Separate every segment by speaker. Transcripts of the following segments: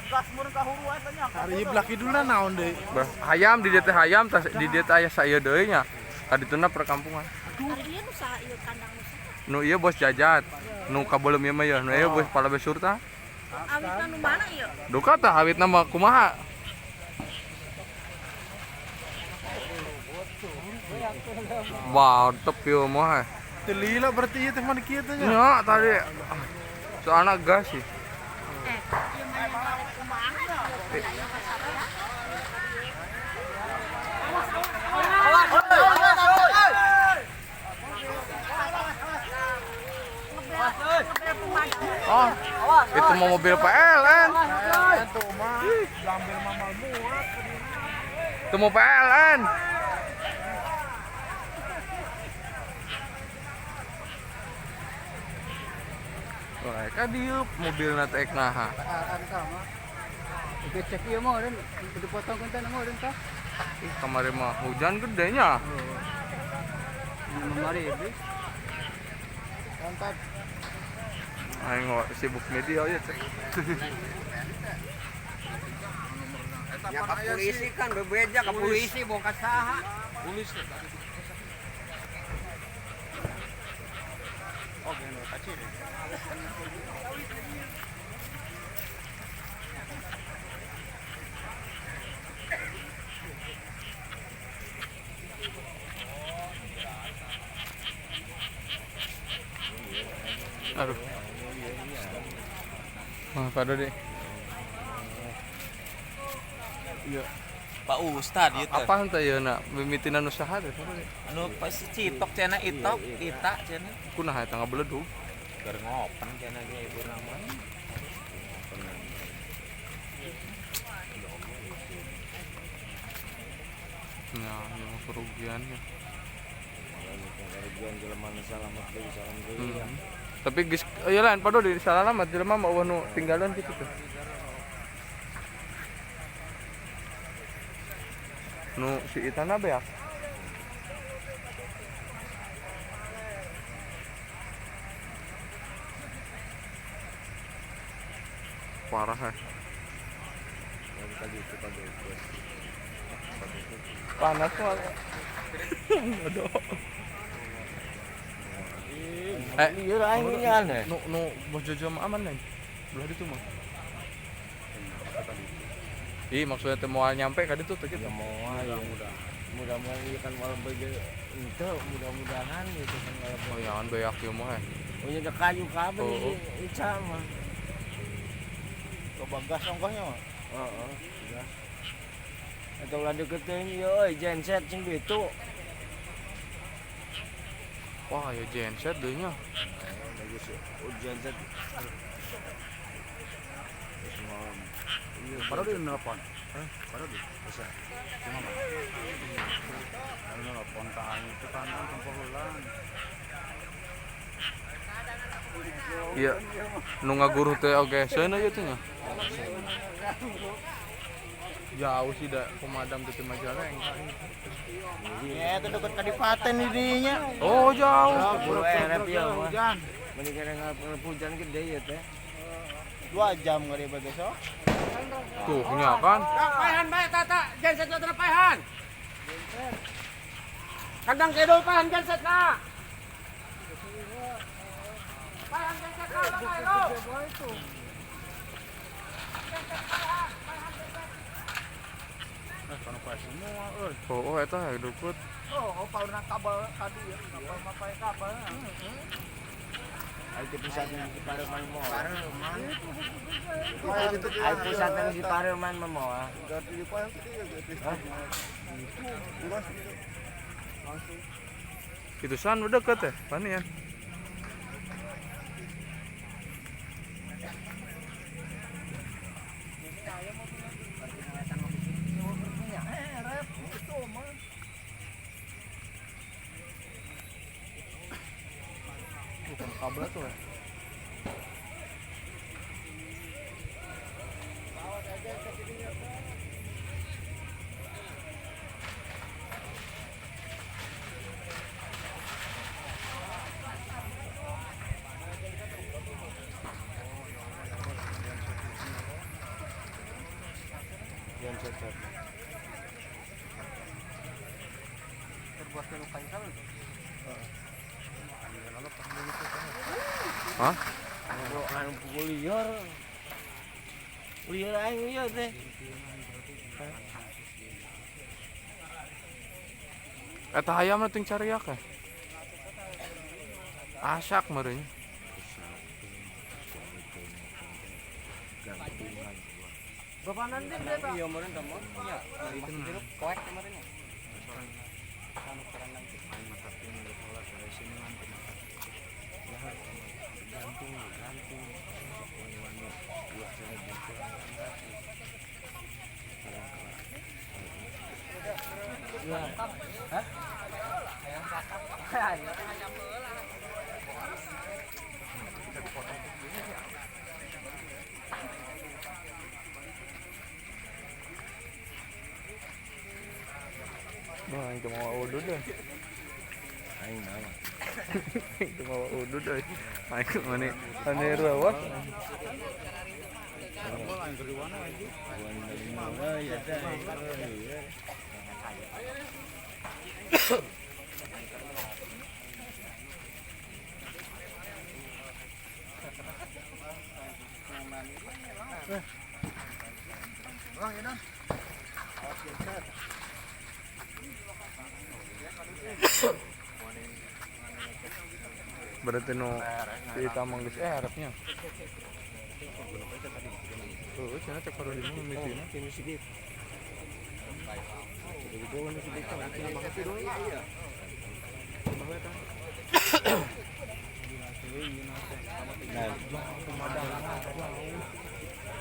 Speaker 1: Gas meureun ka huru eta nya.
Speaker 2: Hari ieu belah kidulna naon deui?
Speaker 3: Bah, hayam di dieu teh hayam tas di dieu teh aya saieu deui nya. Ka dituna perkampungan.
Speaker 4: Ari ieu nu saha ieu kandang nu saha?
Speaker 3: Nu ieu bos jajat. Nu kabeuleum ieu mah yeuh, nu ieu bos pala besurta.
Speaker 4: Awitna nu mana ieu?
Speaker 3: Duka tah awitna mah kumaha? Mantep ieu mah.
Speaker 2: Teu lila berarti ieu teh mana kieu teh nya.
Speaker 3: Nya tadi soalna gas sih.
Speaker 4: Eh, ieu mah yang balik kumaha ieu? Ieu mah saha? Ngebel pemadam.
Speaker 3: Oh, itu mau mobil PLN.
Speaker 2: Tuh mah diambil mamal muat.
Speaker 3: Itu mau PLN. Wah, kan dieup mobilna teh naha.
Speaker 5: PLN sama. Oke cek ieu mah eureun dipotong konten mah eureun tah.
Speaker 3: Ih, kamari mah hujan gedenya.
Speaker 5: Memari iblis.
Speaker 2: Mantap.
Speaker 3: Aing sibuk media ya cek.
Speaker 6: Ya ka polisi kan bebeja ka polisi boga saha.
Speaker 2: Polisi tadi. Oh, gini kacir.
Speaker 3: Aduh. Wah, Pak Dodi. Iya.
Speaker 7: Pak Ustad ieu teh.
Speaker 3: Apa henteu ieu na mimitina nu saha teh Pak Dodi?
Speaker 7: Anu pas citok cenah itok, ita cenah.
Speaker 3: Kunaha eta ngabeledug?
Speaker 7: Keur ngopen cenah ge ibu nama.
Speaker 3: Ya, ieu mah kerugiannya.
Speaker 6: Kerugian jelema nu salamet deui salam deui.
Speaker 3: Hmm. Tapi geus ieu lain Pak Dodi salah alamat jelema mah eueuh nu tinggalan kitu teh. Nu si Itana beak. Parah ya. Panas mah. Aduh. Eh,
Speaker 6: Ieu aing ngan.
Speaker 3: nu nu bos Jojo mah aman nih. Belah ditu mah. Ih, maksudnya teh moal nyampe ka ditu teh gitu.
Speaker 6: Ya moal ya. Mudah-mudahan ieu kan malam beje henteu mudah-mudahan gitu kan malam.
Speaker 3: Oh, jangan beak ieu mah.
Speaker 6: Oh nya kayu kabeh
Speaker 3: Oh, oh.
Speaker 6: Ica mah.
Speaker 1: Coba gas ongkohnya mah.
Speaker 6: Heeh, gas. Atau ulah deketin ieu euy genset sing bitu.
Speaker 3: Wah, ya genset deui nya.
Speaker 6: Bagus ya. Oh genset. Terus malam.
Speaker 2: Pak Dodi nelpon. Hah? Pak Dodi? Bisa. Cuma mah. Lalu nelpon ka aing itu kan tempohulan.
Speaker 3: Iya. Nu ngaguruh teh oge seun ieu teh nya. Jauh sih da pemadam teh Majalengka.
Speaker 1: Ya, itu deket Kadipaten di dinya.
Speaker 3: Oh, jauh.
Speaker 6: Buru erep ieu mah.
Speaker 1: Hujan.
Speaker 6: Mending kadang hujan gede ya teh.
Speaker 1: 2 jam ngari bagus oh.
Speaker 3: Tuh, nya kan.
Speaker 5: Paehan bae tata, genset na paehan. Kandang kidul paehan genset na. Paehan genset na bae lo.
Speaker 2: Eh, kono pae semua euy.
Speaker 3: Oh, oh eta ya dukut.
Speaker 1: Oh, paurna kabel tadi ya, kabel mah pae kabel.
Speaker 6: Ai teh pusatna di Pareman moal. Ai pusatna di Pareman mah moal.
Speaker 3: Itu san udah deket ya, panian. Bukan kabel tuh ya.
Speaker 2: Genset.
Speaker 5: Terbuat dari kayu kan?
Speaker 3: Hah?
Speaker 6: Anu pukul liar. Liar aing liar teh.
Speaker 3: Eta hayam na ting cariak ya. Asak meureun.
Speaker 5: Bapak nanti deh, Pak. Iya, meureun teh mah. Iya, itu poek kemarin ya. Hah? Ayam kakap. Ayam
Speaker 3: Wah, itu mau udud deh.
Speaker 6: Aing mah.
Speaker 3: Itu mau udud deh. Aing mani ane rawat. Berarti nu si tamang geus erepnya. Tuh, cenah cek baru lima mimitina.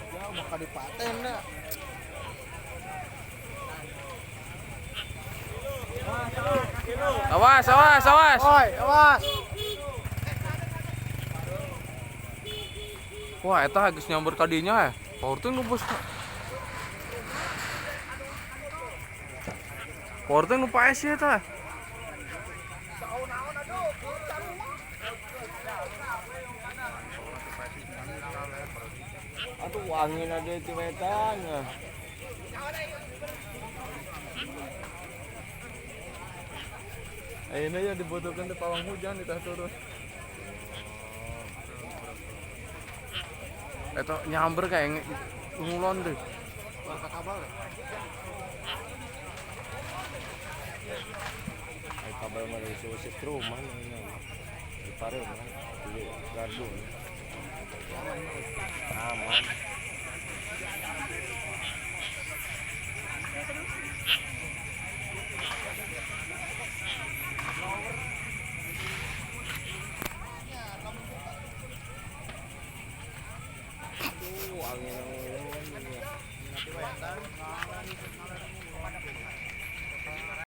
Speaker 1: Jauh bakal dipaten dah.
Speaker 3: Awas, awas, awas.
Speaker 1: Oi, awas.
Speaker 3: Wah, eta geus nyamber ka dinya ya. Power teh nu bos. Power teh nu paes eta.
Speaker 6: Aduh, angin ada di wetan.
Speaker 3: Ayeuna ya dibutuhkan di pawang hujan di tah turun. Eta nyamber kayak ngulon deh.
Speaker 1: Kabel.
Speaker 6: Ai kabel mah dari setrum mah di pare mah di gardu. Aman. Aduh, angin angin.